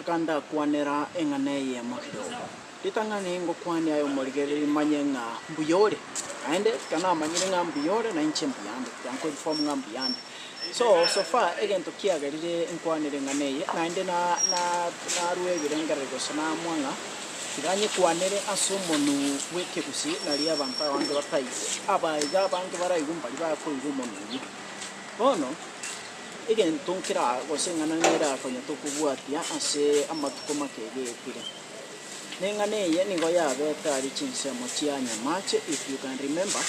Ntaka ndakwanera eng'ana eyemo kidogo. Ritang'ani ngokwania aye omorigereria manye ng'a mbuya ore, naende ekero namanyire ng'a mbuya ore na inche mbuya nde, tiga nko inform ng'a mbuya nde. So, so far egento kiagerire nkwanere eng'ana eye, naende na na narwa ebirengererio gose naamua ng'a tiga nyekwanere ase omonwe bw'ekegusii nario abanto abange bataigwe, aba iga abange baraigwe mbaria bakoigwa omonwe oyio. Bono. Egento nkera gose eng'ana nerakonya tokobwatia ase amatuko make egetire. Na eng'ana eye nigo yabete aria chinsemo chia Nyamache if you can remember,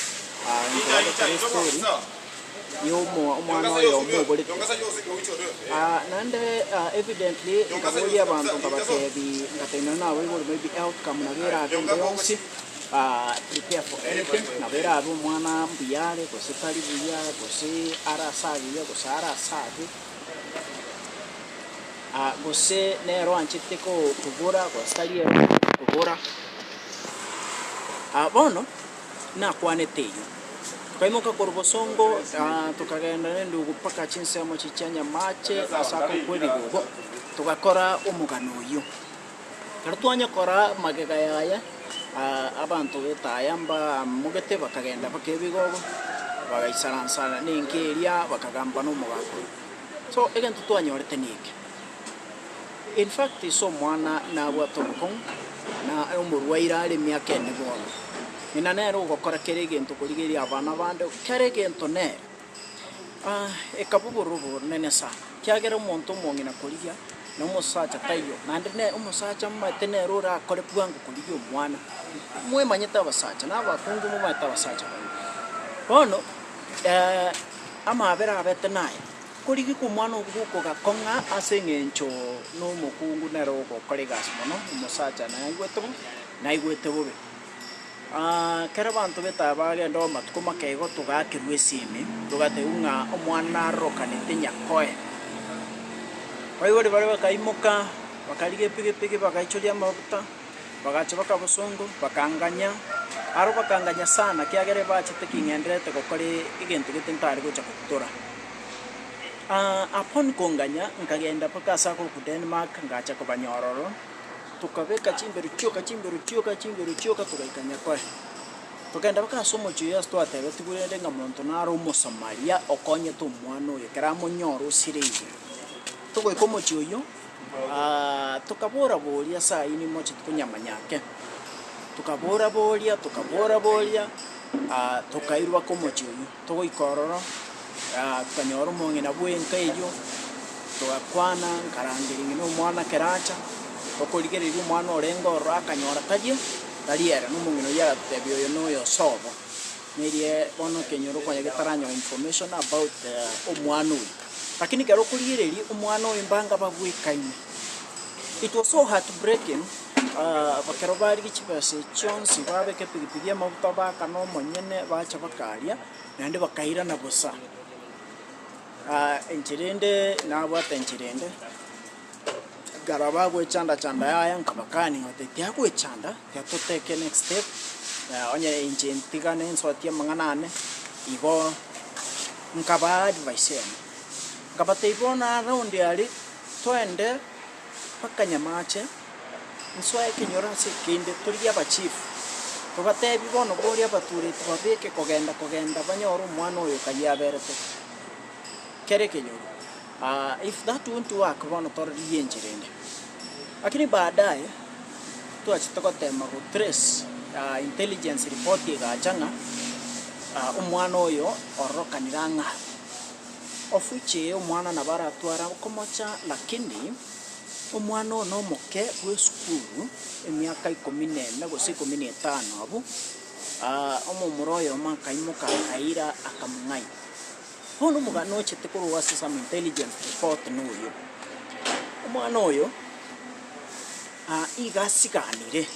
nkobabekera estory ya omwana oyomo oborete. Naende evidently nkaboria abanto nkabatebi ngatebia nonye nabaibori maybe outcome nabo erabe ende yonsi. Prepare for anything, nabo erabe omwana mbuya are, gose tari buya, gose are ase agiya, gose are ase abe, gose nere oanchete kobora, gose tari ere oanchete kobora. Bono, nakwanete eyio, tokaimoka korwa bosongo tokagenda na endugu mpaka chinsemo echi chia Nyamache ase akokwa ebigogo, togakora omogano oyio. Ekero twanyekora magega yaye, abanto b'etaya mbaamogete bakagenda mpaka ebigogo, bagaisaransa nenka eria, bakagamba nomogaka oyio. So egento twanyorete neke, in fact ase omwana nabwate obokong'u, na omorwaire are emiaka ene bono, ng'ina nere ogokora kera egento korigereria abana bande, kera egento nere. Ekaba obororo obonene sana, ekiagera omonto omong'ina korigia, na omosacha taiyo, naende ne omosacha omanyete nere orakore bwango korigia omwana. Mwemanyete abasacha, na abakungu momanyete abasacha baino. Bono amabera abete naya, korigia kwa omwana okwo gokogakong'a ase eng'encho na omokungu nere ogokora egasi mono, omosacha naigwete bo naigwete bobe. Ekero abanto b'etaya bagenda amatuko make igo togaakerwa esimi, togatebigwa ng'a omwana narokanete nyakoe. Abaibori baria bakaimoka, bakarigia epigipigi bagaichoria amafuta, bagacha baka bosongo, bakanganya, aro bakanganya sana ekiagera ebachete king'endererete gokora egento gete ntare gocha gotora. Upon konganya, nkagenda mpaka ase akorokwa Denmark, ngacha kobanyora ororo. Tokabeka chimberu chioka, chimberu chioka, chimberu chioka, togaika Nyakoe. Tokagenda mpaka ase omochie oyio ase twatebetigwe rende ng'a monto nare Omosamaria okonyete omwana oyo ekero amonyore osireire. Togoika omochie oyio, tokabora boria ase ayio nimocheti konyamanya ake. Tokabora boria, tokabora boria, tokairwa mpaka omochie oyio. Togoika ororo, tokanyora omong'ina bw'enka eyio, togakwana, nkarangeria ng'ina omwana ekero acha, tokorigereria omwana orenge ororo akanyora tari tari ere, na omong'ina oyio agatotebia oyo noyo sobo. Nerie bono ekenyoro konya getaranyora information about omwana oyio. Lakini ekero okorigereria omwana oyo mbanga babwekaine. It was so heartbreaking ekero barigia chibesa echi chionsi babeka epigipigi amaguta baakana omonyene bacha bakaria naende bakairana bosa. Enchera ende nabwate enchera ende, ekero bagoechanda chanda yaya nkabakania nkabatebia tiagoechanda tiga totake next step onye inche ntigane nsotie amang'ana ane igo nkabaa advice eye, nkabatebia bono around aria Toende mpaka nyamache, nsoe ekenyoro ase ekende, torigie abachifu, tobateebie bono boria abatureti babeke kogenda kogenda banyore omwana oyo kayio aberete kera ekenyoro. If that won't work bono tororigie enchera ende. Lakini baadaye twachete gotema go trace intelligence report egacha ng'a omwana oyo ororokanire ang'e abwo. Ofuche omwana nabo aratware okomocha, lakini omwana one omoke bw'esukuru, emiaka ikomi na ene gose ikomi na etano abwo, omomura oyomo akaimoka akaira akamong'aina. Bono omogano ochete korwa ase some intelligence report noyo, omwana oyo iga asiganire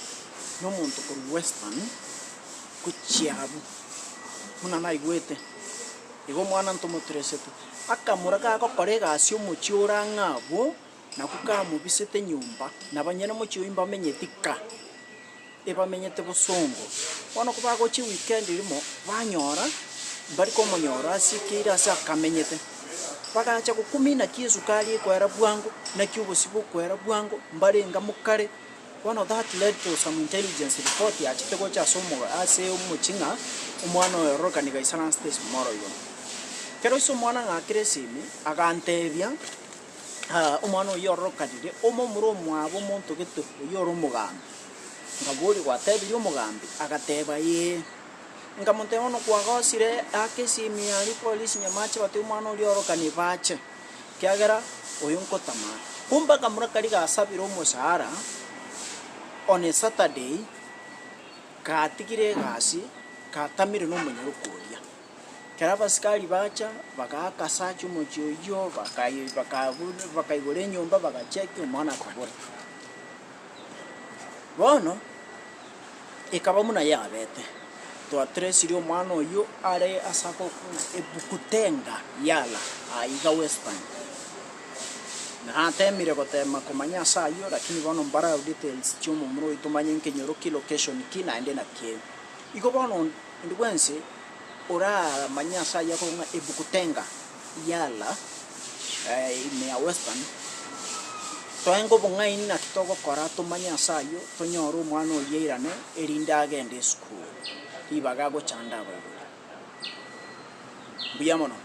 na omonto korwa western gochia abwo, buna naigwete. Igo omwana ntomoturesete. Akamura gagokora egasi omochie ore ang'e abwo, nakwo kamobisete nyomba, na abanyene omochie oyio mbamenyeti ka, ebamenyete bosongo. Bono kobagochia ewikendi rimo, banyora, mbari komonyora ase ekeire ase akamenyete. Bagacha gokumia naki esukari ekoera bwango, naki obosie bokoera bwango, mbarenga mokare. Bono that led to some intelligence report yachete gocha ase omo ase omochie ng'a omwana oyo ororokani gaisaransete esumoro igoro. Ekero ase omwana ng'akire esimi, agantebia omwana oyio ororokanire, omomura omwabo omonto gete oyio ore omogambi. Nkaboria gwatebirie omogambi? Agateba ee. Nkamotebia bono kwagosire aka esimi aria polisi nyamache batebie omwana oria ororokanie bache, ekiagera oyo nkotama are. Kumbe akamura karia gasabire omosaara on a Saturday, gatigire egasi, gatamire na omonyaroka oria. Ekero abasikari bacha, bagaaka search omochie oyio, bakai bakabu bakaigora enyomba bagacheki omwana akabora. Bono, ekaba buna yabete, twatresirie omwana oyio are ase agokuna ebukutenga yala aiga western. Natemire gotema komanya ase ayio lakini bono mbarao details chia omomura oyio tomanye nkenyoro ki, location ki naende naki ere. Igo bono onde bwensi oramanye ase ayio akorwa ng'a ebukutenga yala ime ya western, toenge obong'aini naki togokora tomanye ase ayio tonyore omwana oyio airane erinde agende esukuru ribaga agochanda abaibori. Mbuya mono.